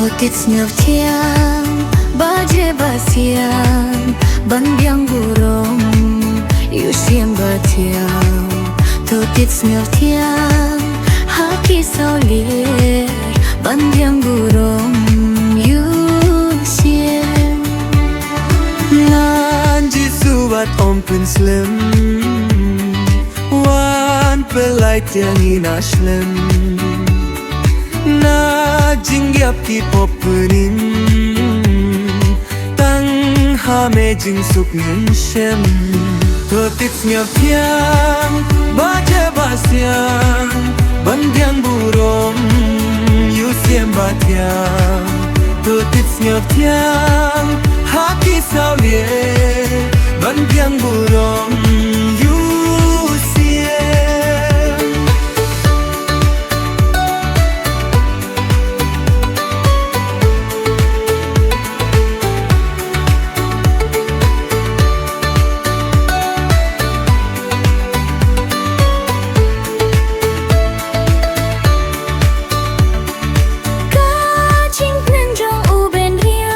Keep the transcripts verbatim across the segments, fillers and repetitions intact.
Tip sngewthiang, ba je ba siang, ban biang burom, ïa u siem ba thiang. To tip sngewthiang, ha ki sawlieh, ban biang burom, ïa u siem. Ngan Jisu wat ym pynslem, wan pynlait ïa ngi na slem. Na jingïap ki pop pynim, tang ha me jingsuk ngin shem. To tip sngewthiang, ba je ba siang, ban biang burom, ïa u siem ba thiang. To tip sngewthiang, ha ki sawlieh, ban biang burom, ïa u siem. Ka jingpynjong u bynriew,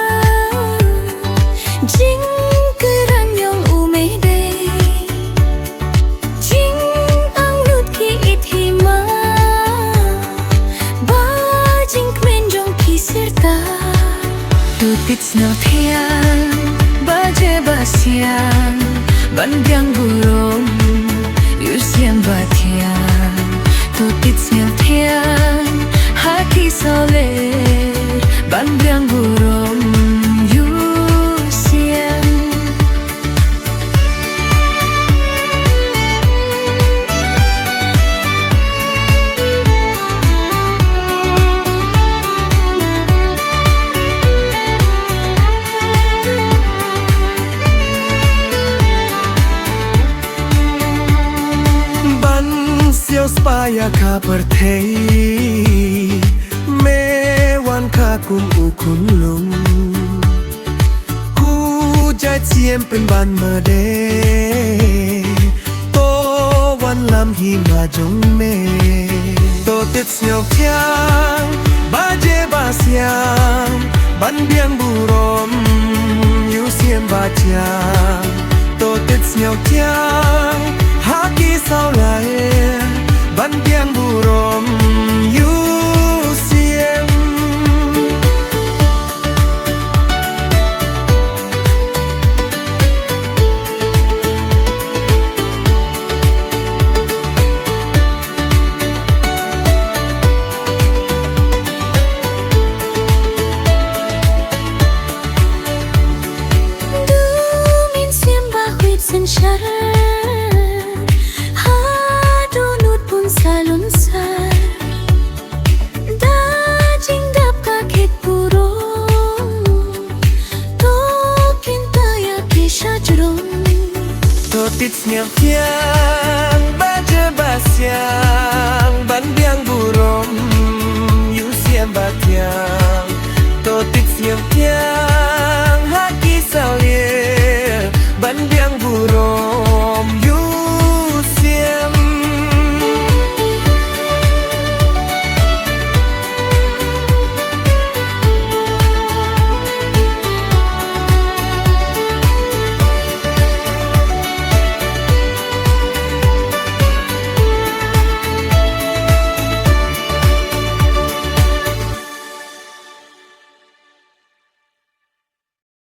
jingkyranyong u Meitei, jingangnud ki it hima, ba jingkmen jong ki syrta. To tip sngewthiang, ba je ba siang, ban biang burom, ïa u siem ba thiang. To tip sngewthiang, ha ki sawlieh, ban biang burom, ïa u siem. Ban siaw spah ïa ka pyrthei, me wan kha kum u khunlung. Ko jait siem pynban made, to wan lam hima jong me. To tip sngewthiang, ba je ba siang, ban biang burom, ïa u siem ba thiang. To tip sngewthiang, ha ki sawlieh, ban biang burom, ïa u siem. Dum in siem ba khwit synshar, ha dohnud pun salonsar. Da jingdap ka khet burom, to kynta ïa ki shajrong. To tip sngewthiang, ba je ba siang, ban biang burom, ïa u siem ba thiang. To tip sngewthiang, ha ki sawlieh,